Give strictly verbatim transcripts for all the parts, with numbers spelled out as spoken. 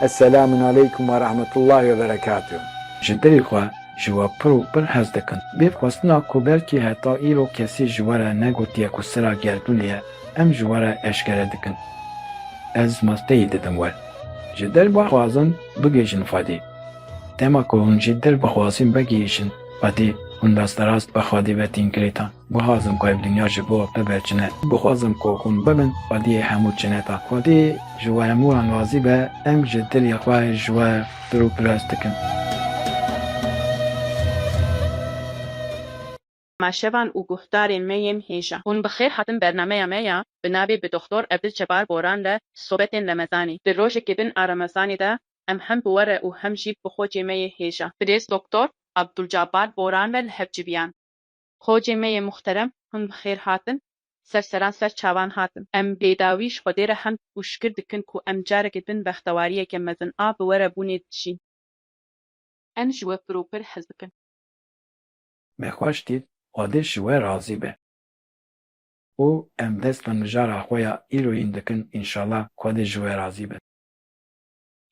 Esselamun aleykum ve rahmetullahi ve berekatuh. Ji dilê xwe ji we pir û pir hez dikin. Bê xwestina ku belkî heta îro kesî ji we re negotiye ku sira gerdûnê ye, em ji we re eşkere dikin. Ez masteyî didim we. Ji dil bixwazin bigihîjin Xwedê. Dema ku hûn ji dil bixwazin bigihîjin Xwedê, hûn rasterast bi Xwedê ve tên girêdan. Bixwazim ku ev dinya ji bo te be çine. Bixwazim ku hûn bibin Xwediyê hemû çineta. Xwedê ji we hemûyan razî be, em ji dilê xwe ji we pir û pir hez dikin. Temaşevan û guhdarên me yên hêja. Hûn bi xêr hatin bernameya me ya bi navê bi Doktor Evdil Cebar Boran re Sobetên Remezanê. Di rojekê din a Remezanê de em hem bi we re û hem jî bi xocê me yê hêja, birêz Doktor Abdulcabar Boran re li hev civiyan. Xocê me yê muxterem, hûn bi xêr hatin, ser seran ser çavan hatin. Em bêdawî ji Xwedê re hemd û şikir dikin ku em carekê din bextewariyeke mezin a bi we re bûnê dijîn. Em ji we pir û pir hez dikin. Me xweş dît, Xwedê ji we razî be. Û em dest bi mijara xwe ya îroyîn dikin, înşallah Xwedê ji we razî be.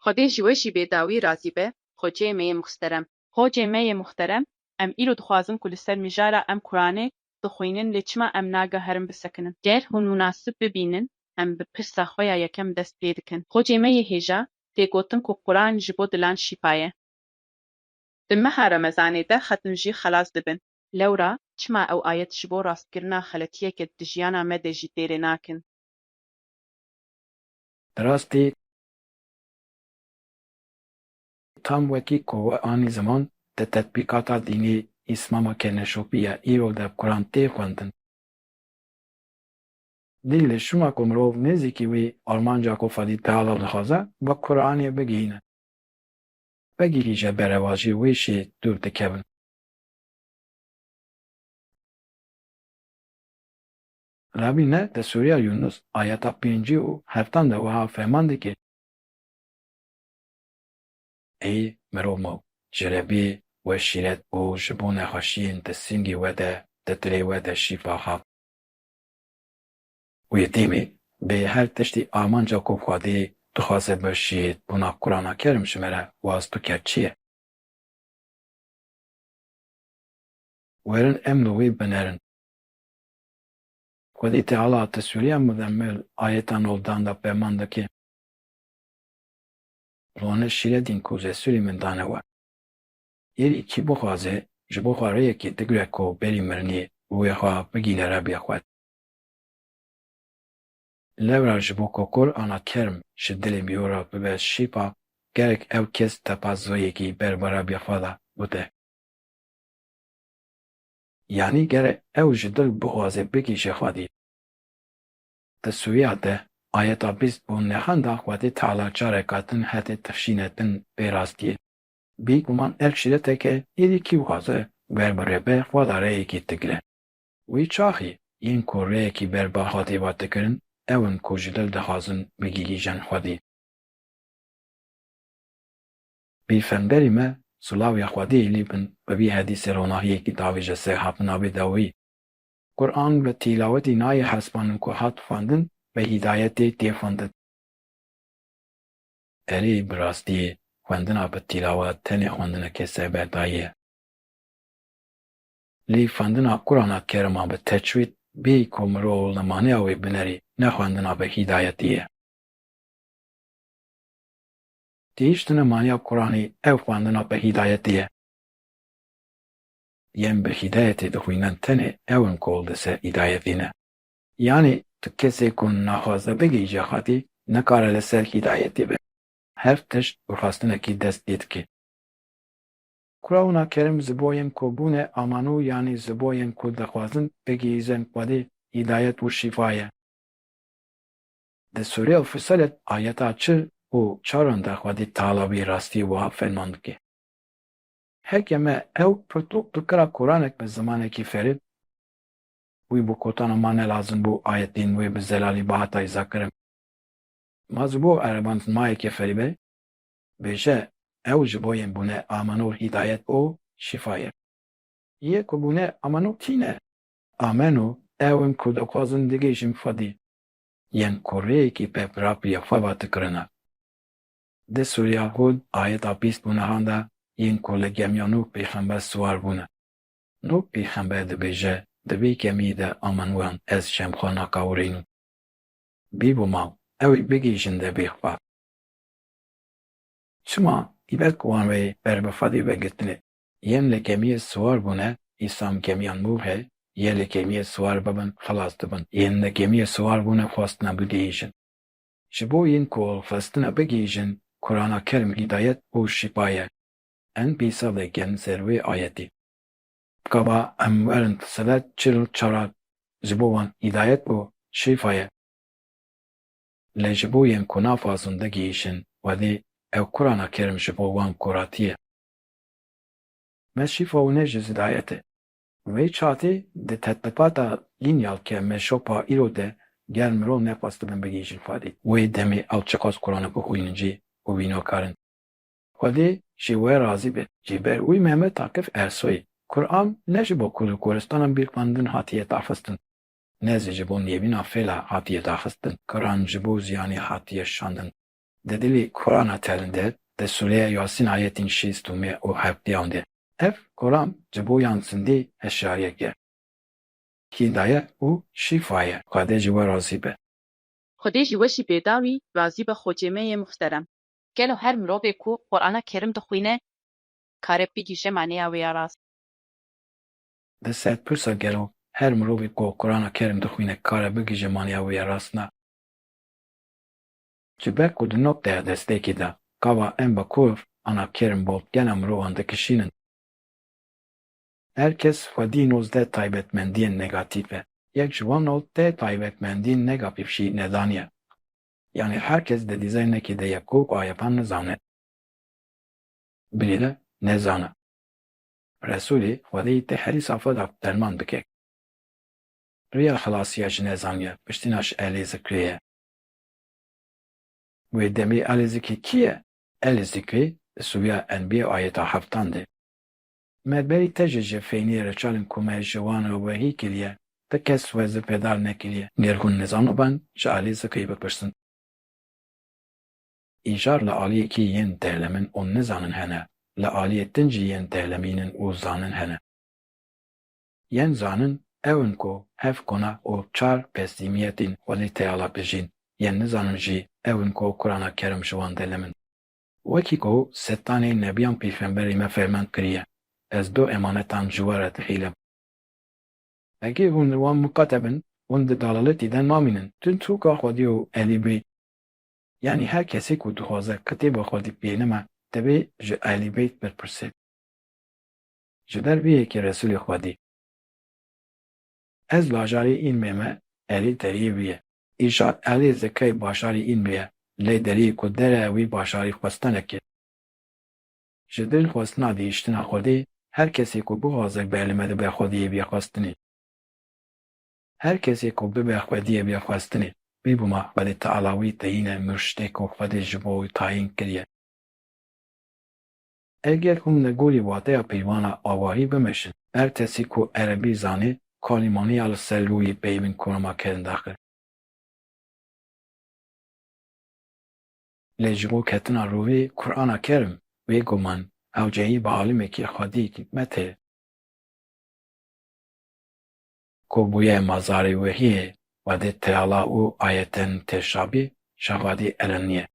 Xwedê ji we jî bêdawî razî be, xoceyê me yê muxterem. Xocê me yê muxterem, em îro dixwazin ku li ser mijara em Quranê dixwînin, lê çima em nageherin bisekinin? Ger hûn munasib bibînin, em bi pirsa xwe ya yekem dest pê dikin. Xocê me yê hêja, tê gotin ku Quran ji bo dilan şîfa ye. Di meha Remezanê de xetin jî xelas dibin. Lewra, çima ew ayet ji bo rastkirina xeletiyeke di jiyana me de jî têrê nakin? Di rastî, tam wekî ku we anî ziman, di tetbîkata dînî Îslameke neşopî ya îro de Quran tê xwendin. Dîn li şûna ku mirov nêzîkî wî armanca ku Xwedî Teala dixwaze, bi Quranê bigihîne. Begî hîje berevajî wê şê dûr dikevin. Rabî ne di Sûreya Yûnus ayeta pêncî û heftan de wiha ferman dike: Ey mirov, ji Rebî we şîret û ji bo nexweşiyên di singê we de, di dilê we de şîfa hat. Wê demê bê her tiştî armanca ku Xwedê dixwaze bi şîretbûna Qur'ana Kerim ji me re waz bike çi ye? Werin em li wê binerin. Xwedê Teala di Sûreya Muzemmil ayeta nozdan de ferman dike: Rone şîretên ku ji Resûlê min dane we. Êdî kî bixwaze ji bo xwe rêyekê digre ku berî mirinê wê xwe bigihîne Rebê xwe. Lewra ji bo ku Qur'ana Kerim ji dilê miroya bibe şîfa, gerek ew kes tepazoyekî ber bi Rebê xwe de bide. Yanî gerek ew ji dil bixwaze bigihîje Xwedê. Di Sûreya de ayeta bîst û neh de Xwedê Teala careke din hate dixşîne din vê rastiyê. Bêguman ev şîreteke êdî kî dixwaze ber bi Rebê xwe de rêyekê digre. Wî çaxî yên ku rêyekî ber bi Xwedê ve digirin, ew in ku ji dil dixwazin bigihîjin Xwedê. Pêxemberê me, silav ya Xwedê lê bin, bi vî hedîsê ronahiyekî davêje ser hatina wê dawî. Quran bi tîlawetî nayê hesbanin ku hat xwendin, bi hîdayetê tê xwendin. Erê, bi rastî xwendina bi tîlawet tenê xwendineke serberdayî ye. Lê xwendina Qur'ana Kerima bi tecwîd bê ku mirov li maneya wê binerî, ne xwendina bi hîdayetî ye. Tihiştine maneya Qur'anê ew xwendina bi hîdayetî ye. Yên bi hîdayetê dixwînin tenê ew in ku li ser hîdayetê ne. Yanî tu kesê ku naxwaze bigihîje Xwedê, nikare li ser hîdayetê be. Her tişt bi xwestinekî dest pê dike. Qur'ana Kerim ji bo yên ku bûne amanû, yanî ji bo yên ku dixwazin bigihîjin Xwedê, hîdayet û şîfa ye. Di Sûreya Fussilet ayeta çil û çaran de Xwedê Teala vî rastî wiha ferman dike: Heke me ew pirtûk bikira Qur'anek bi zimanekî ferî, wî bo kotana ma ne lazim bû ayetên wê bi zelalî bihata îzakirin. Ma ji bo ereban zimayeke ferî be, bêje, ew ji bo yên bûne amanû hîdayet û şîfa ye. Yê ku bûne amanû tîne. Amenû, ew in ku dixwazin digihîjin Xwedê. Yên ku rêyekî pê bi Rabbê xwe ve dikirine. Di Sûreya Hûd ayeta bîst û nehan de yên ku li gemiya Nûh pêxember siwar bûne. Nûh pêxember dibêje, di vê gemiyê de aman wan ez şemxwe nakawirînim. Bî bo mal, ew ê bigihîjin debê xwe. Çima? Îbet ku wan wê ber bi Xwedê vegirtine. Yên li gemiyê siwar bûne, îsam gemiya Nûh e, yê li gemiyê siwar bibin, xilas dibin. Yên li gemiyê siwar bûne, xwestine bigihîjin. Ji bo yên ku xwestine bigihîjin, Kur'ana Kerim hîdayet û şîfa ye. Em pêsa vegerin ser wê ayetê. Gava em werin sedet çil û çar ji bo wan hîdayet û şîfa ye. Lê ji bo yên ku naxwazin bigihîjin Xwedê, ew Kur'ana Kerim ji bo wan kuratiye. Me şîfa û ne ji hîdayetê. Vê çatê di tetbiqata Lineal ke me şopa îro de ger mirov nexwestibin bigihîjin Xwedê, wê demê ew çiqas Kur'ana bixwînin jî û wî nakarin. Xwedê ji we razî be. Ji ber wî Mehmet Akif Ersoyê, Kur'an ne ji bo Kurd û Kurdistanan bîr xwendin hatiye daxistin. Ne zî ji bo nêvîna fêla hatiye daxistin. Kur'an ji bo ziyanê hatiye şandin. Di dilê Kur'ana Kerim de, di Sûreya Yasîn ayetên şêst û heft û heftê de, ev Kur'an ji bo yan zindî hişyariyek e. Hîdayet û şîfa ye. Xwedê ji we razî be. Xwedê ji we jî bêdawî razî be, xocê me yê muhterem. Gelo her mirovê ku Qur'ana Kerim dixwîne, kare bigihîje maneya wê ya rast? Di ser pirsa gelo her mirovê ku Qur'ana Kerim dixwîne kare bigihîje maneya wê ya rast na? Ji ber ku di nokteya destpêkê de gava em bi Qur'ana Kerim bo gela mirovan dikişînin. Her kes xwedî nozdeh taybetmendiyên negatîf e. Yek ji wan nozdeh taybetmendiyên negatîf jî nezanî ye. Yanî her kes di dîzaynekê de ye ku ayetan nizane. Bilêle nezane. Resûlê Xwedê yê te herî safa de ferman dike. Riya xilasiya ji nezaniya piştîna ji Elê Zikrê ye. Wê demê Elê Zikrê kî ye? Elê Zikrê di Sûreya Enbiya ayeta heftan de. Me berî te jî ji feynî reçalên ku me ji wan re wehî kiriye, ti kes we zilfedar nekiriye. Ger hûn nizanibin, ji Elê Zikrê bipirsin. Îcar li aliyekî yên dehlemin û nizanin hene, li aliyê din jî yên dehlemînin û zanin hene. Yên zanin ew in ku heft guna û çar peslîmiyetên Xwedê Teala bijîn, yên nizanin jî ew in ku Kur'ana Kerim ji wan dehlemin. Wekî ku sedanê nebiyan pêxemberê me ferman kiriye, ez du emanetan ji we re dihêlim. Heke hûn li wan miqate bin, hûn di dalaletî de namînin. Tu çûka Xwedê û Elî Beyt. Yanî her kesê ku dixwaze kitêba Xwedî bênime, divê ji Elî Beyt bipirse. Ji ber vê yekê Resûlê Xwedî. Ez lajarê Înmê me, Elî deriyê wî ye. Îcar Elê Zikrê bajarê Înmê ye, lê deriyê ku dere wî bajarê xwestinekê. Ji dil xwestina dihiştina Xwedê, her kesê ku bixwaze berlime dibe Xwediyê bê xwestinê. Her kesê ku bibe Xwediyê bê xwestinê, bî bûma Xwedê Teala wî teyîne murşidê ku Xwedê ji bo wî tayîn kiriye. Eger hûn li gorî wateya peyvana awahî bimeşin, her kesê ku erebî zanê, kalîmaniya li ser lûyê peyvên Kur'ana Kerim daxil. Lê ji bo ketina rûvê Kur'ana Kerim, wê guman, hewceyî bi alimekî Xwedî me tê. Ku bûye mazarê wehiyê Xwedê Teala û ayetên têşabî ji Xwedî ereniye.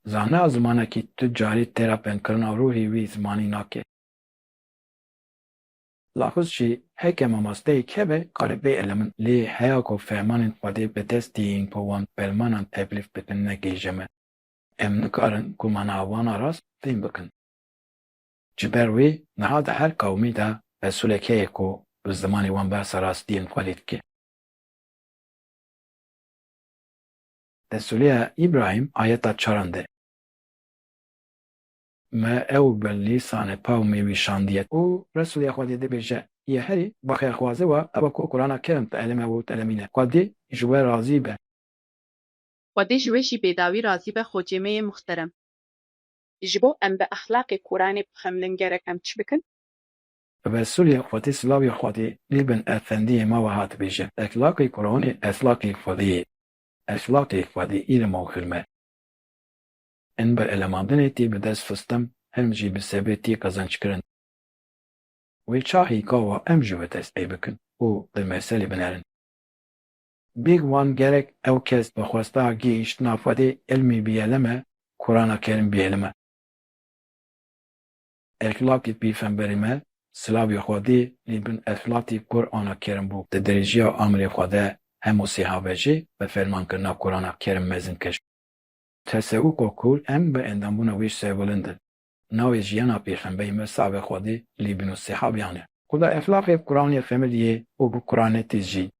Zana zimanekî tu carî têra penkirina ruhî wî zimanî nake. Laxuz jî heke mamosteyek hebe kare bê elemin, lê heya ku fermanên Xwedê bi dest yên ku wan fermanan teblîf bikin negihîje me. Em nikarin ku mana wana rast fêm bikin. Ji ber wê niha di her qewmî de mesûlek heye ku bi zimanê wan behsa rastiyên Xwedê dike. Di Sûreya Îbrahîm ayeta çaran de. Me ew bi lîsanê qewmê wî şandiye. Û Resûlê Xwedê dibêje, Yê herî, baxêrxwazê wa, ew e ku Qur'ana Kerim teelime û telemîne. Xwedê ji we razî be. Xwedê ji we jî bêdawî razî be, xocê me yê muhterem. Ji bo em bi exlaqê Qur'anê bixemilin gerek em çi bikin? Resûlê Xwedê silavê Xwedê lê bin efendiyê me wiha dibêje, Exlaqê Qur'anê exlaqê Xwedê ye. Eflatê Xwedê îlim û hurmet. Em bi elemandinê tî bi dest xistin, hilm jî bi sebrê tî qezenc kirin. Wê çaxî gava em jî wê dest pê bikin û bi meselê binerin. Bêguman gerek ew kes bi xwesta gihîştina Xwedê ilmî biyelime, Qur'ana Kerim biyelime. Exlaqî pîxemberî me, silavê Xwedê lê bin exlaqî Qur'ana Kerim bû. Di dirêjiya emrê Xwedê hemû sêhabe jî bi fermankirina Qur'ana Kerim mezin kir. Tesewufa kûr em bi endambûna wê ji ser bilind in. Navê jiyana pêxemberî me silavê Xwedê lê bin û sêhabiyan e. Xuda exlaqê Qur'anê xemiliyê û bi Qur'anê tê jî.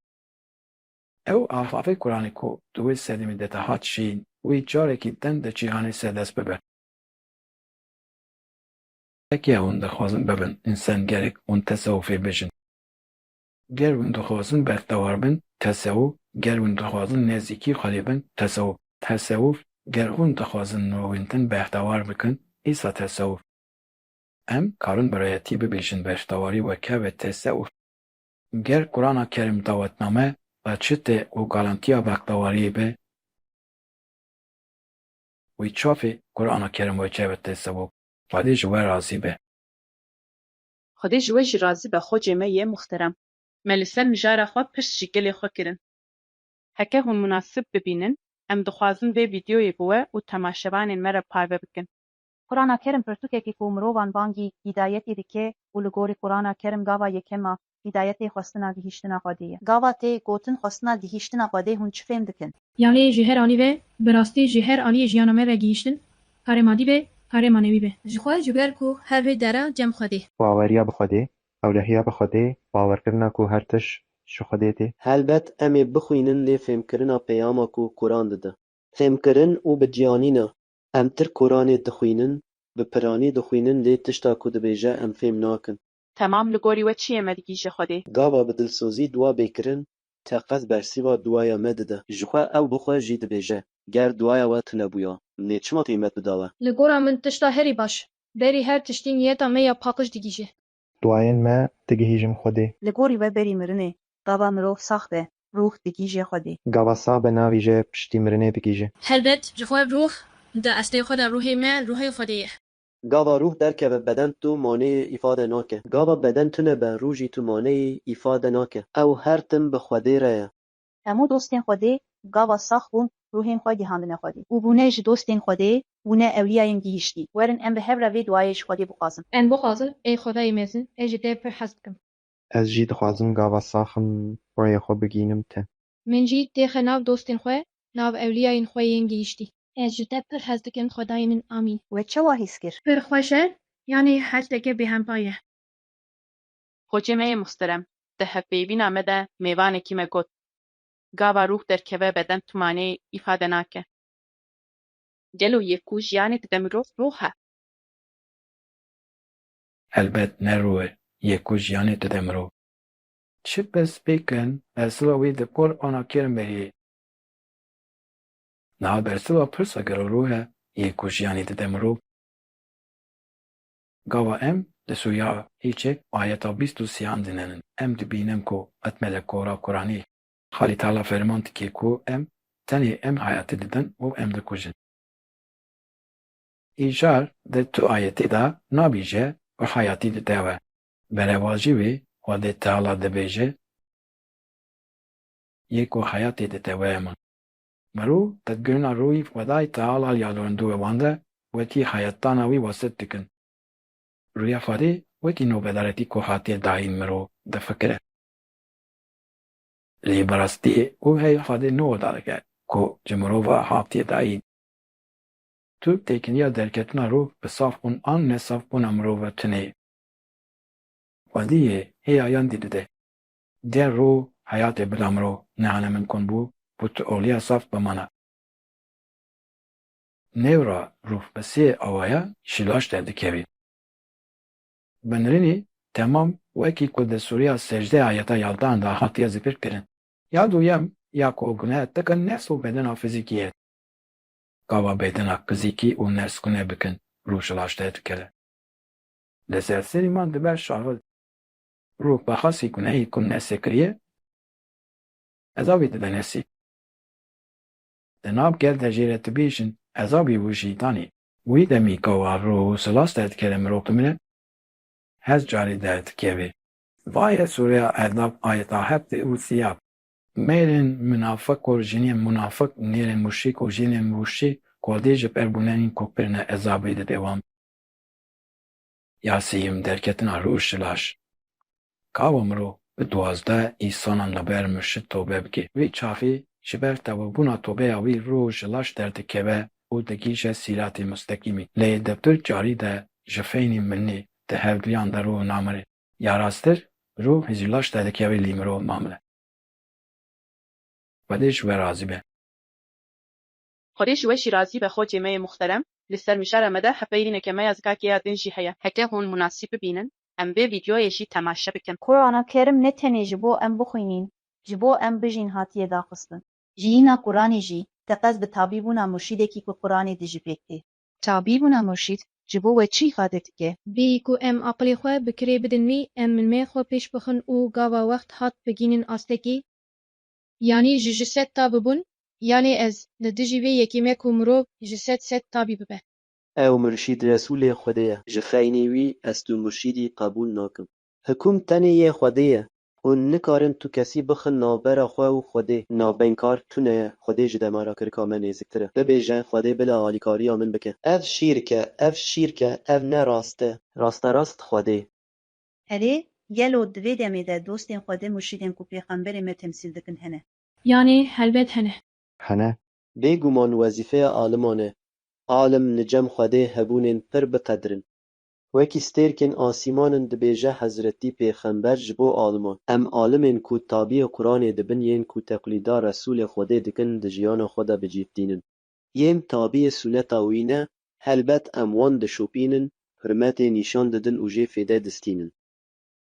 Ew axafê Qur'anê ku di wê sedemê de dihat şîn, wê carekî din di cîhanê serdest bibe. Eke hûn dixwazin bibin însan gerek hûn tesewufê bijin. Ger hûn dixwazin bextewar bin, tesewuf, ger hûn dixwazin nêzîkî Xwedê bin, tesewuf, tesewuf, ger hûn dixwazin nûrwîntin bextewar bikin, îsa tesewuf. Em karin bi rayetî bibêjin bextewarî weke ve tesewuf. Ger Qur'ana Kerim dawetname ve çi tê û garantiya bextewariyê be, wî çaxê Qur'ana Kerim weke ve tesewuf. Xwedê ji we razî be. Xwedê ji we jî razî be xocê me yê muxterem. Me li ser mijara xwe pirs ji gelê xwe kirin. Heke hûn munasib bibînin, em dixwazin vê vîdeoyê bi we û temaşevanên me re parve bikin. Qur'ana Kerim pirtûkekî ku mirovan bangî hîdayetê dike û li gorî Qur'ana Kerim gava yekem a hîdayetê xwestina gihîştina Xwedê ye. Gava tê gotin xwestina gihîştina Xwedê hûn çi fêm dikin? Yanî ji her alî ve, bi rastî ji her aliyê jiyana me ve gihîştin, karê madî be, karê manewî be. Ji xwe ji ber ku her vê dera cem Xwedê. Baweriya bi Xwedê, ewlehiya bi Xwedê, bawerkirina ku her tişt ji Xwedê tê. Helbet em ê bixwînin lê fêmkirina peyama ku Quran dide. Fêmkirin û bi ciyanîna. Em tir Quranê dixwînin, bi piranî dixwînin lê tişta ku dibêje em fêm nakin. Temam li gorî we çi yê me digihîje Xwedê? Gava bi dilsozî dua bê kirin, teqez bersiva duaya me dide. Ji xwe ew bi xwe jî dibêje, ger duaya we tune bûya, min ê çima qîmet bida we? Li gora min tişta herî baş, berî her tiştî niyeta me ya paqij digihîje. Duayên me digihîjin Xwedê. Li gorî we berî mirinê, gava mirov sax be, rûh digihîje Xwedê. Gava sax be navîje piştî mirinê digihîje. Helbet, ji xwe rûh di estê xwe de rûhê me rûhê Xwedê ye. Gava rûh derkeve beden tu maneyê îfade nake. Gava beden tune be rû jî tu maneyê îfade nake. Ew her tim bi Xwedê re ye. Hemû dostên Xwedê gava sax bûn, rûhên xwe gihandine Xwedê û bûne ji dostên Xwedê, bûne ewliyayên gihîştî. Werin em bi hev re vê duayê ji Xwedê bixwazin. Em bixwazin, ey Xwedayê mezin, ez ji te pir hez dikim. Ez jî dixwazim gava sax im rûyê xwe bigihînim te. Min jî têxe nav dostên xwe, nav ewliyayên xwe yên gihîştî. Ez ji te pir hez dikim Xwedayê min, amîn. We çawa hîs kir? Pir xweş e, yanî heşteke bêhempa ye. Xocê me yê muhterem, di hevpeyvîna me de mêvanekî me got, gava rûh derkeve beden tu maneyê îfade nake. Gelo yê ku jiyanê dide mirov rûh e? Helbet ne rû e, yê ku jiyanê dide mirov. Çi pirs bikin, bersiva wî di Qur'ana Kerim ve heye. Niha bersiva pirsa gelo rû e, yê ku jiyanê dide mirov. Gava em di Sûreya Hîcê ayeta bîst û sêyan dinêrin, em dibînin ku qet melekora Quranê. Xalî Teala ferman dike ku em tenê em heyatê didin û em dikujin. Îcar di tu ayetê de nabêje û heyatî dide we. Berevajî wê Xwedê Teala dibêje, yê ku heyatê dide we ye min. Mirov tedbirina rûyî Xwedayê Teala ya li hundu we wan de wekî heyatdana wî wesif dikin. Rûya Xwedê wekî nûbedaretî ku hatiye dayîn mirov difikire. Lê bi rastiyê û hey Xwedê nûbedarek e ku ji mirova hatiye dayîn. Tu têkiliya derketina rû bi safbûn an nesafbûna mirov ve tune ye. Xwediyê hêya yan dî dide. Ger rû heyatê bila mirov nehane mimkun bû ku tu oliya saf bimana. Nêvra rûh bi sê awaya ji laş derdikevî. Binirînî temam wekî ku di Sûreya Secde ayeta yazdehan de hatiye zikirkirin. Ya duyem ya ku gune dikin nefs û bedena fizîkî ye. Gava bedena fizîkî û nefs gune bikin, rûh ji laş derdikeve. Li ser serî man dibe şahid. Rûh bi xasî gunehî ku nefsê kiriye, ezabê dide nefsî. Di nav gel de jê re dibêjin, ezabî û jî danê. Wî demî ka wa ro û silas derdikeve mirov dimire, hez carî derdikeve. Vaye sûreya Ehdaf ayeta heftê û siyab. Mêrên munafiq û jinên munafiq, nêrên murşîk û jinên murşîk, Xwedê ji ber bûnerên ku kirine ezabê dide wan. Ya sêyem, derketina roj ji laş. Ka wa mirov bi duwazdeh îsanan li ber murşid tobe bike. Wê çaxê ji ber tewebûna tobeya wî roj ji laş derdikeve û digihîje sîratê musteqîmî. Lê di pir carî de ji feynî mirinê di hevduyan de roj namire. Ya rasttir, roj ji laş derdikeve lê mirov namire. Xwedê ji we razî be. Xwedê ji we jî razî be xocê me yê muxterem, li ser mijara me de hevpeyrîneke me ya zikakê ya din jî heye. Heke hûn munasîb bibînin, em vê vîdyoyê jî temaşe bikin. Qur'ana Kerim ne tenê ji bo em bixwînîn, ji bo em bijîn hatiye daxistin. Jiyîna Qur'anê jî teqez bi tabîbûna murşîdekî ku Qur'anê dijî pêk tê. Tabîbûna murşîd ji bo we çi îfade dike? Bêyî ku em aqilê xwe bi kirê bidin wî, em milmê xwe pêş bixin û gava wext hat bigînin astekî, yanî ji ji sed tabî bûn, yanî ez li dijî vê yekî me ku mirov ji sed sed tabî bibe. Ew murşîd Resûlê Xwedê ye. Ji xeynî wî ez tu murşîdî qebûl nakim. Hikum tenê yê Xwedê ye. Hûn nikarin tu kesî bixin navbera xwe û Xwedê. Navbeynkar tune ye. Xwedê ji dema re kirika me nêziktir e. Bibêje, Xwedê bila alîkariya min bike. Ev şîrk e, ev şîrk e, ev ne rast e. Rasterast Xwedê. Erê, gelo di vê demê de dostên Xwedê murşîdên ku Pêxemberê me temsîl dikin hene? Yanî helbet hene. Hene. Bêguman wezîfeya aliman e. Alim li cem Xwedê hebûnên pir bi qedir in. Wekî stêrkên asîman in, dibêje Hezretî Pêxember ji bo aliman. Em alimên ku tabiyê Quranê dibin, yên ku teqlîda Resûlê Xwedê dikin, di jiyana xwe de bi cih dînin. Yên tabiyê suneta wî ne, helbet em wan dişopînin, hurmetê nîşan didin û jê fêde distînin.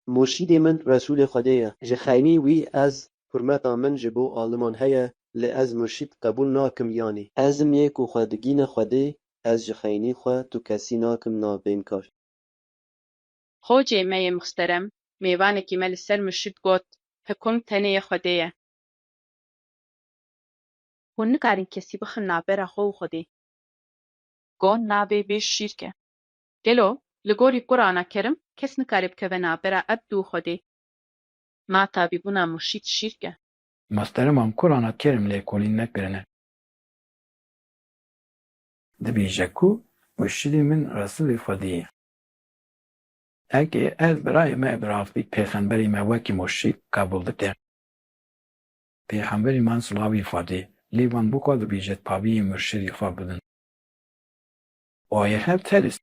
Murşîdê min Resûlê Xwedê ye. Ji xeynî wî ez hurmeta min ji bo aliman heye, lê ez murşîd qebûl nakim yanî. Ez im yê ku xwe digîne Xwedê, ez ji xeynî xwe tu kesî nakim navbeynkar. Xocê me yê muxterem, mêvanekî me li ser murşîd got, Hikum tenê yê Xwedê ye. Hûn nikarin kesî bixin navbera xwe û Xwedê. Got navê vê şîrk e. Gelo, li gorî Qur'ana Kerim kes nikare bikeve navbera Ebd û Xwedê? Ma tabîbûna murşîd şîrk e. Muhteremam, Qur'ana Kerim lêkolîn nekirine. Dibêje ku murşîdê min Resûlê Xwedê ye. Eke ez birayê me bi rastî pêxemberî me wekî murşîd qebûl dikim. Pêxemberî me silavî Xwedê lê van bûka dibêje tabîyê murşidî xwe bidin. Waye hev terist.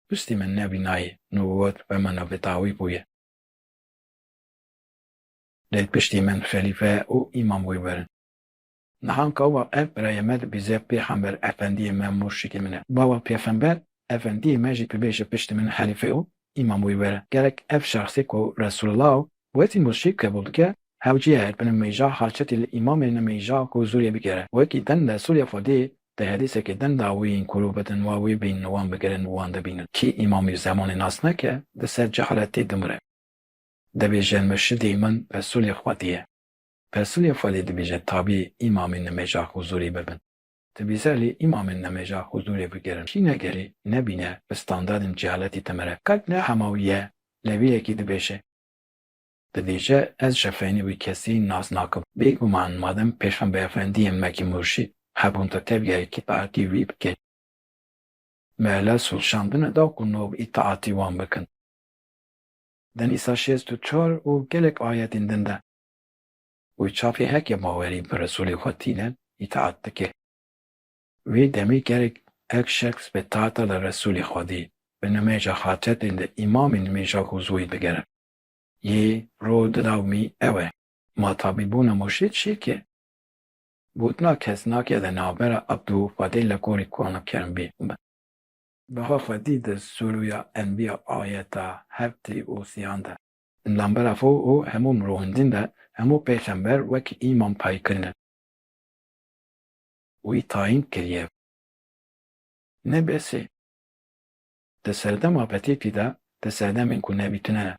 Piştî min nebînayê nûwet ve me nebitawî bûye. Lê piştî min xelîfe û îmam wê werin. Niha ka wa ev birayê me dibêje pêxember efendiyê me murşidê min e. Bawa pêxember efendiyê me jî dibêje piştî min xelîfe û îmam wê were. Gerek ev şexsê ku Resulullah wekî murşid qebûl dike, hewcî ye bine mêja haçetê li îmamê nimêja huzûrê bigere. Wekî din Resulê Xwedê di hedîsekê din de wê yên ku rû bidin wa wê bînin wan bigirin û wan dibînin. Kî îmamê zemanê nas neke, di ser cehaletê dimire. Dibêje murşidê min Resulê Xwedê ye. Resulê Xwedê dibêje tabî îmamê nimêja huzûrê bibin. Dibêje lê îmamên nimêja huzûrê bigirin. Kî negerî, nebîne, bi standardên cehaletî dimire. Qet ne hema wî ye, lê vê yekî dibêje. Dibêje, ez ji xeynî wî kesî nas nakim. Bêguman madem Pêxember Efendiyê me kî murşîd hebûn, tu tevgerî îtaetî wî bike. Me li ser şandine da ku nû îtaetî wan bikin. Di Nîsa şêst û çar û gelek ayetên din de. Wî çaxê heke bawerî bi Resûlê xwe tîne, îtaet dike. Wê demê gerek ev şexs bi taeta li Resûlê Xwedê, bi nimêja haçetê li îmamê nimêja huzûrê bigere. Yê ro dida wî ew e. Ma tabîbûna murşîd şîrk e? Gotina kes nake di navbera Ebd û Xwedê li gorî Qur'ana Kerim bê. Baha Xwedî di Sûreya Enbiya ayeta heftê û sêyan de. Navbera xwe û hemû mirovên din de hemû pêxember wekî îmam tayîn kirine. Wî tayîn kiriye. Ne bes e. Di serdema Betîtî de, di serdemên ku nebî tune ne.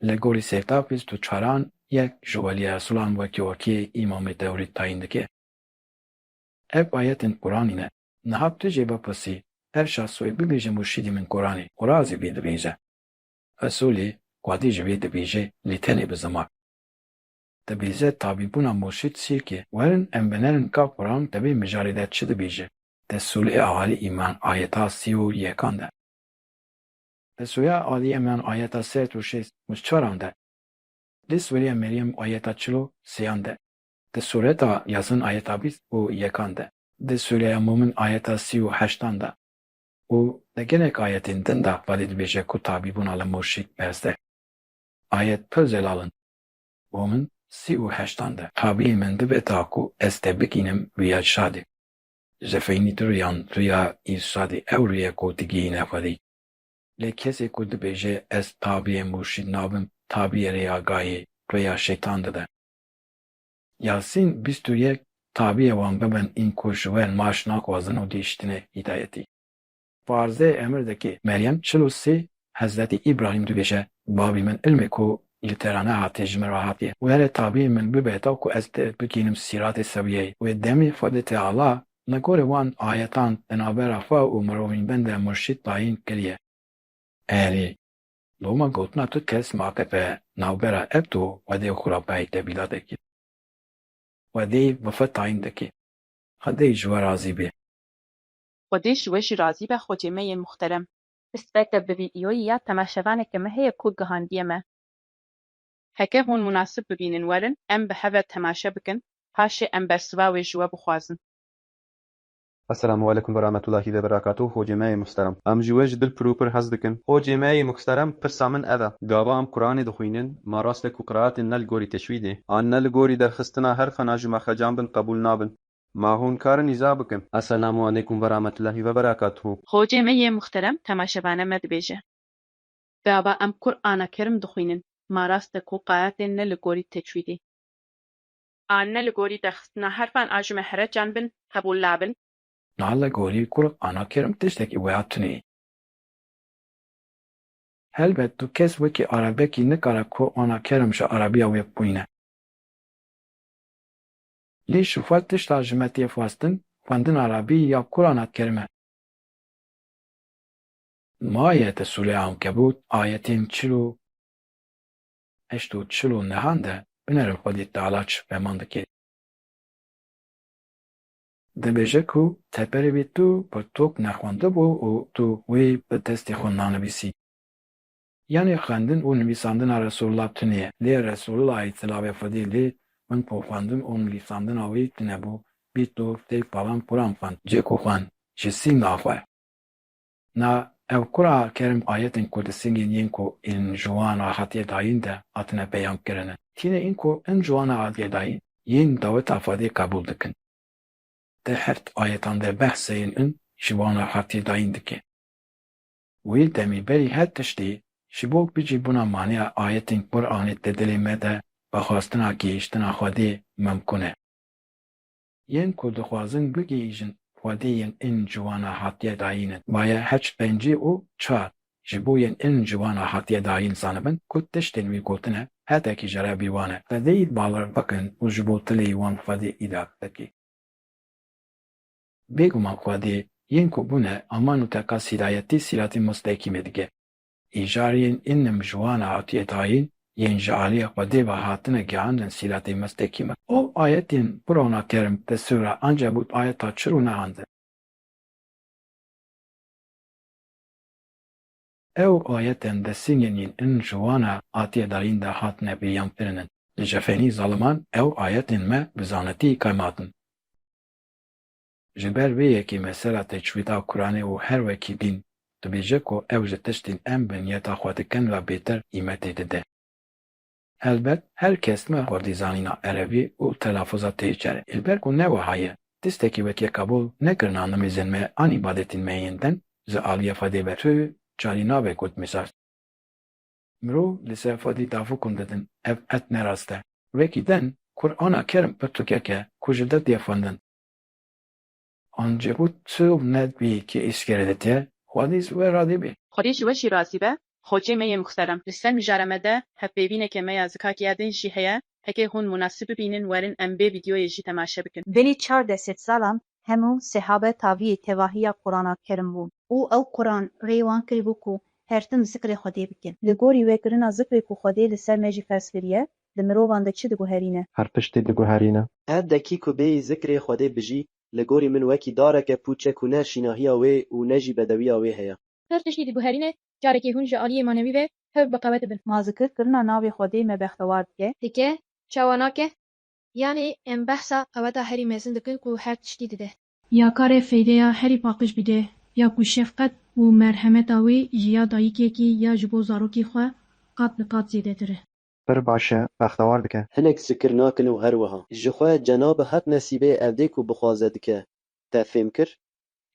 Li gorî Sêvda bîst û çaran yek ji weliyê Resulan wekî wekî Îmamê Tewrît tayîn dike. Ev ayetên Quranî ne. Niha tu jê bipirsî, her şasoyê bibêje murşîdî min Quranê, Quran zî vê dibêje. Resulê Xwedê ji vê dibêje, lê tenê bi ziman. Dibêje tabîbûna murşîd sîrkê, werin em binerin ka Quran di vê mijarê de çi dibêje. Di sûrê Alî Îmran ayeta sî û yekan de. Di sûreya Alî Îmran ayeta sed û şêst û çaran de. Di sûreya Meryem ayeta çil û sêyan de. Di sûreta Yasin ayeta bîst û yekan de. Di sûreya Mûmin ayeta sî û heştan de. Û di gelek ayetên din de Xwedê dibêje ku tabîbûna li murşîd behs de. Ayet pir zelal in. Bo min sî û heştan de. Tabîyê min dibe ta ku ez te bikînim vîya şadê. Ji feynî tu yan tu ya îrşadê ew rûyê ku digihîne Xwedê. Lê kesê ku dibêje ez tabîyê murşîd nabim, tabîyê rêya gayê, rêya şeytan dibe. Yasîn bîst û yek, tabîyê wan bibin în ku ji we maaş naxwazin û dihiştine hîdayetî. Farzê emir dike. Meryem çil û sê, Hezretî Îbrahîm dibêje, Babî min ilmê ku li te re nehatiye ji min re hatiye. Were tabîyê min bibe ta ku ez te bigihînim sîratê sewiyeyê. Wê demê Xwedê Teala li gorî wan ayetan di navbera xwe û mirovînbende murşîd tayîn kiriye. Erê, loma gotina tu kes maqefe navbera ev tu Xwedê û xurafeyê tevîla dike. Xwedê bi fe tayîn dike. Xwedê ji we razî be. Xwedê ji we jî razî be, xocê me yê muxterem. Pirseke bi vîdyoyî ya temaşevaneke me heye ku gihandiye me. Heke hûn munasib bibînin werin, em bi hev re temaşe bikin, paşê em bersiva wê ji we bixwazin. Esselamu aleykum ve rahmetullahi ve berekatuh, hocê me yê muhterem. Em ji we ji dil pir û pir hez dikin. Hocê me yê muhterem, pirsa min ev e. Gava em Quranê dixwînin, ma rast e ku qiraetên ne li gorî teşwîdê, an ne li gorî derxistina herfan a ji mexrecan bin qebûl nabin? Ma hûn karin îza bikin? Esselamu aleykum ve rahmetullahi ve berekatuh. Hocê me yê muhterem, temaşevane me dibêje. Gava em Qur'ana Kerim dixwînin, ma rast e ku qiraetên ne li gorî teçwîdê, an ne li gorî derxistina herfan a ji mexrecan bin qebûl nabin? Na li gorî Qur'ana Kerim tiştekî wiha tune ye. Helbet tu kes wekî Erebekî nikare Qur'ana Kerim ji Erebiya wê bixwîne. Lê ji xwe tişta ji me tê xwestin, xwendina Erebî ya Qur'ana Kerim e. Maye di sûreya Ankebût ayetên çil û heşt û çil û nehan de binerin Xwedê Teala çi ferman dike. Dibêje ku teperê wî tu pirtûk nexwendibû û tu wê bi destê xwe nanivîsî. Yanî xwendin û nivîsandina Resulullah tune ye. Lê Resulullah, silavê Xwedê lê, min ku xwendin û nivîsandina wî tune bû, bî tu tê palan Quran xwend, cê ku xwend, ji sînga xwe. Na ev Qur'ana Kerim ayetên ku di singên yên ku în ji wan re hatiye dayîn de hatine beyan kirine. Tîne în ku în ji wan re hatiye dayîn, yên daweta Xwedê qebûl dikin. Di heft ayetan de behsê yên în ji wan re hatiye dayîn dike. Wê demê berî her tiştî ji bo bicîbûna maneya ayetên Qur'anê di dilê me de vexwastina gihîştina Xwedê mimkun e. Yên ku dixwazin bigihîjin Xwedê yên în ji wan re hatiye dayîn in, maye heşt, pêncî û çar, ji bo yên în ji wan re hatiye dayîn zanibin ku tiştên wî gotine hetekî ji Rebî wan e. Xwedê yî bawer bikin û ji bo tilê wan Xwedê îda dike. Bêguman Xwedê yên ku bûne aman û teqas hîdayetî sîratî mustekîmê dike. Îjarên în ji wan re hatiye dayîn, yên ji aliyê Xwedê ve hatine gihandin sîratê mustekîm e. Ew ayetên Qur'ana Kerim di sûra Ankebût ayeta çil û nehan de. Ew ayetên di singên yên în ji wan re hatiye dayîn de hatine beyan kirinin. Li cefenî zaliman ew ayetên me bi zanetî qeymatin. Ji ber vê yekê mesela tecwîda Quranê û her wekî din dibêje ku ew ji tiştên em bi niyeta xwe dikin ve bêtir qîmetê dide. Helbet her kes ne xwedî zanîna erebî û telafûza tê çere. Ji ber ku ne wiha ye, tiştekî wekî qebûl nekirina nimêzên me an îbadetên me yên din ji aliyê Xwedê ve tu carî nabe got mîsal. Mirov li ser Xwedî davûkûn didin, ev qet ne rast e. Wekî din, Qur'ana Kerim pirtûkek e ku ji dil tê xwendin. Ancebût çi û ne bî ki îşkere dite, Xwedî ji we razî be. Xwedî ji we jî razî be, Xocê me yê muxterem. Li ser mijara me de hevpeyvîneke me ya zikakî ya din jî heye. Heke hûn munasib bibînin werin em vê vîdyoyê jî temaşe bikin. Belê çar desed salan hemû sehabe taviyê tevahiya Qurana Kerim bûn. Û ew Quran rê wan kiribû ku her tim zikrê Xwedê bikin. Li gorî wê kirina zikrê ku Xwedê li ser me jî ferz kiriye, di mirovan de çi diguherîne? Her tiştî diguherîne. Her dekî ku bêyî zikrê Xwedê bijî, li gorî min wekî dareke pûç e ku ne şînahiya wê û ne jî bedewiya wê heye. Her tiştî diguherîne, carekê hûn ji aliyê manewî ve hev bi qewet dibin. Ma zikir kirina navê Xwedê me bextewar dike? Dike, çawa nake? Yanî em behsa qeweta herî mezin dikin ku her tiştî dide. Ya karê feydeya herî paqij bide, ya ku şefqet û merhemeta wê ji ya dayikekî ya ji bo zarokî xwe qat bi qat zêdetir e. Pir baş e, bextewar dike. Hinek zikir nakin û her wiha. Ji xwe Cenab-i Heq nesîbê evdê ku bixwaze dike. Te fêm kir?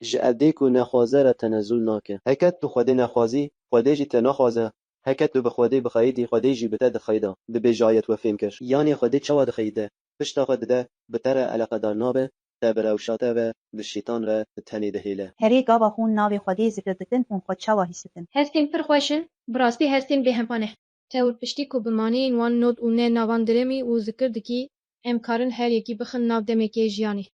Ji evdê ku nexwaze re tenezul nake. Heke tu Xwedê nexwazî, Xwedê jî te naxwaze. Heke tu bi Xwedê bixeyidî, Xwedê jî bi te dixeyida. Dibêje ayet we fêm kir. Yanî Xwedê çawa dixeyide? Pişta xwe dide, bi te re eleqedar nabe, te bi rewşa te ve, bi şîtan re, bi tenê dihêle. Herê gava hûn navê Xwedê zikir dikin, hûn xwe çawa hîs dikin? Hestên pir xweş in, bi rastî hestên bêhempa ne. Te û piştî ku bi maneyên wan not û ne navan diremî û zikir dikî, em karin her yekî bixin nav demekê jiyanê.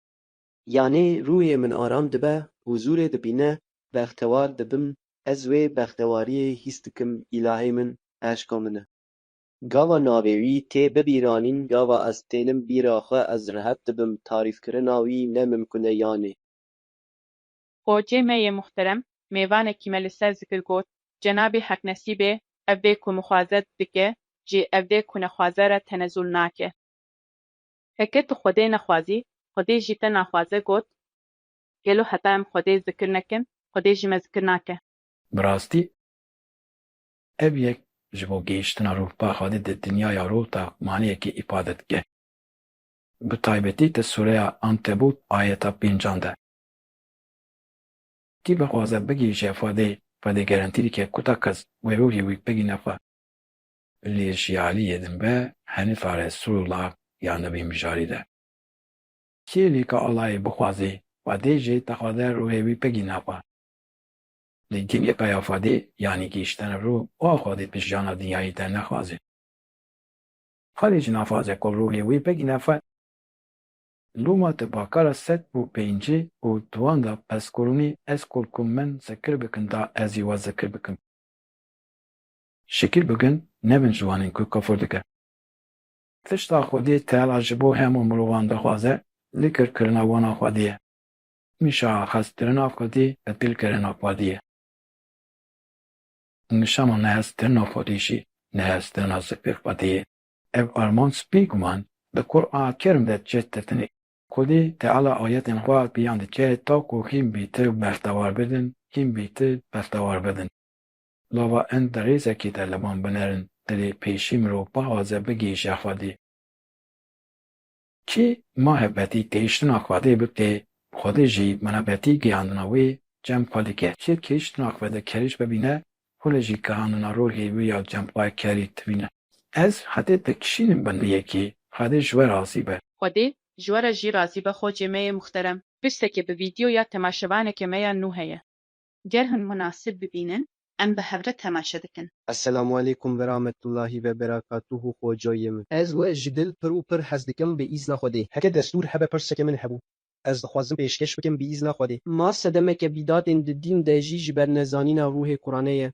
Yanî ruhê min aram dibe, huzûrê dibîne, bextewar dibim, ez wê bextewariyê hîs dikim, îlahê min, eşqa min e. Gava navê wî tê bibîranîn, gava ez tênim bîra xwe, ez rehet dibim, tarîfkirina wî ne mimkun e yanî. Xocê me yê muhterem, mêvanekî me li ser zikir got, Cenabê Heq nesîbê evdê ku mixwaze dike, ji evdê ku nexwaze re tenezul nake. Heke tu Xwedê nexwazî, Xwedê jî te naxwaze got, Gelo heta em Xwedê zikir nekin, Xwedê jî me zikir nake? Bi rastî ev yek ji bo gihîştina rû ba Xwedê di dinyaya rû de maneyekî îfade dike. Bi taybetî di sûreya Ankebût ayeta pêncan de. Kî bixwaze bigihîje Xwedê, Xwedê gerentî dike ku ta kes wê rûhê wî bigîne xwe. Lê ji aliyê din be Henîfa Resûlullah ya Nebî Mijarî de. Kê lê ka Allahê bixwazê, Xwedê jî dixwaze rûhê wî bigîne xwe. Lê gilî qeya Xwedê, yanî gihîştene rû, wa Xwedê bi jiyana dinyayî de nexwaze. Xwedê jî naxwaze ku rûhê wî bigîne xwe. Loma di Bakara sed û pêncî û duan de, Fezkurûnî ezkurkum, min zikir bikin da ez jî we zikir bikim. Şikir bikin, nebin ji wanên ku kufir dikin. Tişta Xwedê Teala ji bo hemû mirovan dixwaze, zikirkirina wana Xwedê ye. Nîşa hezkirina Xwedê, dilkirina Xwedê ye. Nîşana nehezkirina Xwedê jî, nehezkirina zikrê Xwedê ye. Ev armanc bêguman di Qur'ana Kerim de cih ditinê. Xwedê Teala ayetên xwe beyan dike, ta ku hîn bêtir bextewar bidin, hîn bêtir bextewar bidin. Lava em di rêzekê de li van binerin, dilê pêşî mirov bixwaze bigihîje Xwedê. Kê ma helbetî gihîştina Xwedê bike, Xwedê jî bi helbetî gihandina wê cem xwe dike. Kê gihîştina Xwedê kerîş bibîne, Xwedê jî gihandina rûhê wî ya cem xwe kerî dibîne. Ez Xwedê dikişînim bin vê yekê, Xwedê ji we razî be. Xwedê ji we re jî razî be xocê me yê muxterem. Pirsekê bi vîdyoya temaşevaneke me ya nû heye. Ger hûn munasib bibînin, em bi hev re temaşe dikin. Esselamu aleykum ve rahmetullahi ve berekatuhu xocoyê min. Ez we ji dil pir û pir hez dikim bi îzna Xwedê. Heke destûr hebe pirseke min hebû. Ez dixwazim pêşkêş bikim bi îzna Xwedê. Ma sedemeke bîdatên di dîn de jî ji ber nezanîna rûhê Quranê ye.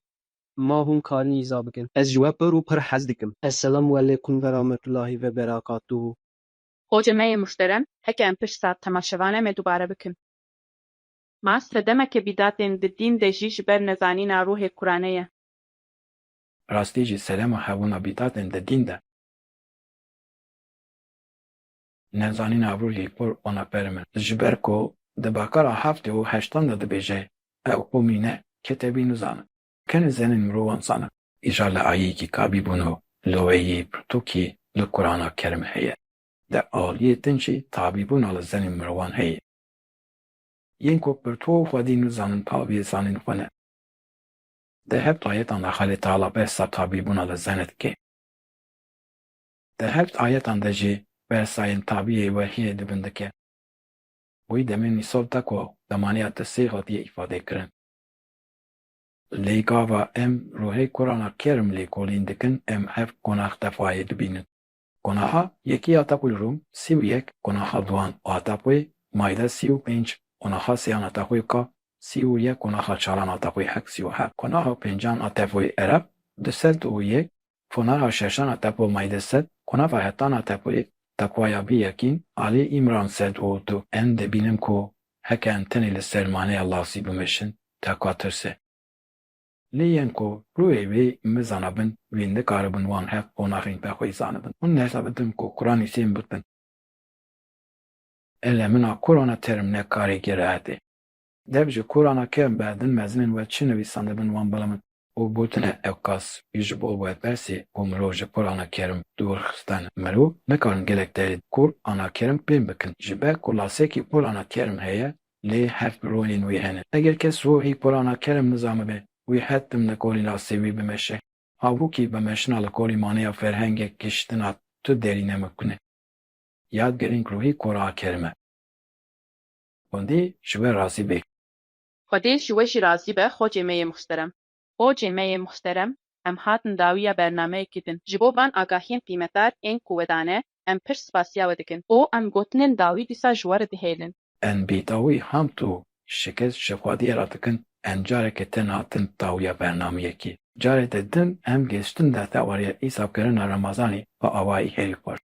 Ma hûn karin îza bikin. Ez ji we pir û pir hez dikim. Esselamu aleykum ve rahmetullahi ve berekatuhu. Xocê me yê muhterem, heke em pirsa temaşevane me dubare bikin. Ma sedemeke bîdatên di dîn de jî ji ber nezanîna rûhê Quranê ye. Rastî jî sedema hebûna bîdatên di dîn de. Nezanîna rûhê Qur'ana Kerim e. Ji ber ku di Bakara heftê û heştan de dibêje, ew qûmî ne, ketebî nizanin. Kenê zenên mirovan zanin. Îja li ayeyekî tabîbûn û li wê yê pirtûkê li Qur'ana Kerim heye. Di aliyê din jî tabîbûna li zenên mirovan heye. Yên ku pirtû û xwedî nizanin tabîyê zanên xwe ne. Di heft ayetan de Xalê Teala behsa tabîbûna li zenê dike. Di heft ayetan de jî behsa yên tabîyê wehiyê di bin dike. Wî demê nîsab de ku demaniya di sê hatiye îfade kirin. Lê gava em ruhê Kur'ana Kerim lêkolîn dikin, em heft konax tefayê dibînin. Konaxa yekî ya tepûyê Rûm, sî û yek, konaxa duan a tepûyê Maîde sî û pênc, konaxa sêyan a tepûyê Kaf, sî û yek, konaxa çaran a tepûyê Hek sî û heft, konaxa pêncan a tepûyê Ereb du sed û yek, konaxa şeşan a tepûyê Maîde sed, konaxa hetan a tepûyê Tekwaya Bî Yekîn, Alî Îmran sed û du. Em dibînin ku heke em tenê li ser maneya lafzî bimeşin, tekwa tirs e. Lê yên ku rûyê wê mizana bin, wê nikaribin wan heft konaxên be xwê zanibin. Hûn nehsa bidin ku Kur'an nivîsên bitin. Elemina Kur'ana Kerim ne karê rehet e. Dev ji Kur'ana Kerim be din mezinên we çi nivîsandibin wan bilimin û gotine ewqas wî ji bo we bersê ku mirov ji Kur'ana Kerim dûr xistin. Mirov nikarin gelek derê Kur'ana Kerim fêm bikin. Ji ber ku lasekî Kur'ana Kerim heye, lê heft rûyên wî hene. Eger kes rûhî Kur'ana Kerim nizanibe, wî hetim li kolî lasê wî bimeşe. Halbûkî bimeşina li kolî maneya ferhengek gihiştina tu derî ne mimkun e. Yad girîng rûhî Kur'ana Kerim e. Xwedê ji we razî be. Xwedê ji we jî razî be, xocê me yê muhterem. Xocê me yê muhterem, em hatin dawiya bernameyekî din. Ji bo van agahiyên qîmetdar ên ku we dane, em pir spasiya we dikin û em gotinên dawî dîsa ji we re dihêlin. Em bêdawî hamd û şikir ji Xwedê re dikin, em careke din hatin dawiya bernameyekî. Careke din em gihiştin destewariya îsabkirina Remezanê bi awayî herî xweş.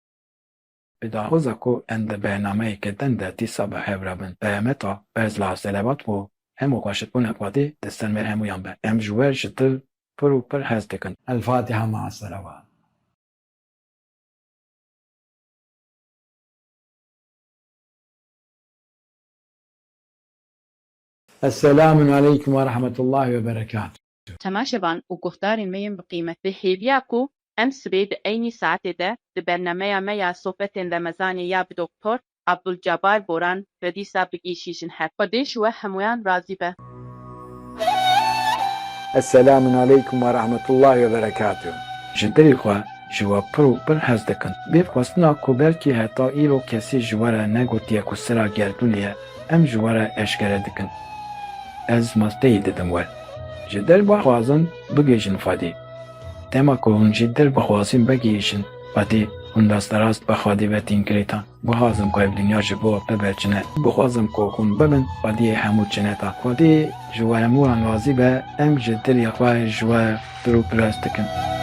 Bi daxwaza ku em di bernameyeke din de dîsa bi hev re bin. Bi rehmeta Berzla Selewat û hemû xweşikbûna Xwedê di ser me hemûyan be. Em ji we ji dil pir û pir hez dikin. El Fatiha ma Selewat. Esselamun aleykum ve rahmetullahi ve berekatuhu. Temaşevan û guhdarên me yên bi qîmet, bi hêviya ku em sibê di eynî saetê de di bernameya me ya Sohbetên Remezanê ya bi Doktor Abdulcabar Boran re dîsa bigihîjin hev. Xwedê ji we hemûyan razî be. Esselamun aleykum ve rahmetullahi ve berekatuhu. Ji dilê xwe ji we pir û pir hez dikin. Bê xwestina ku belkî heta îro kesî ji we re negotiye ku sira gerdûnê ye, em ji we re eşkere dikin. Ez masteyî didim we. Ji dil bixwazin bigihîjin Xwedê. Dema ku hûn ji dil bixwazin bigihîjin Xwedê, hûn rasterast bi Xwedê ve tên girêdan. Bixwazim ku ev dinya ji bo te berçine. Bixwazim ku hûn bibin Xwediyê hemû çineta. Xwedê ji we hemûyan razî be, em ji dilê xwe ji we pir û pir hez dikin.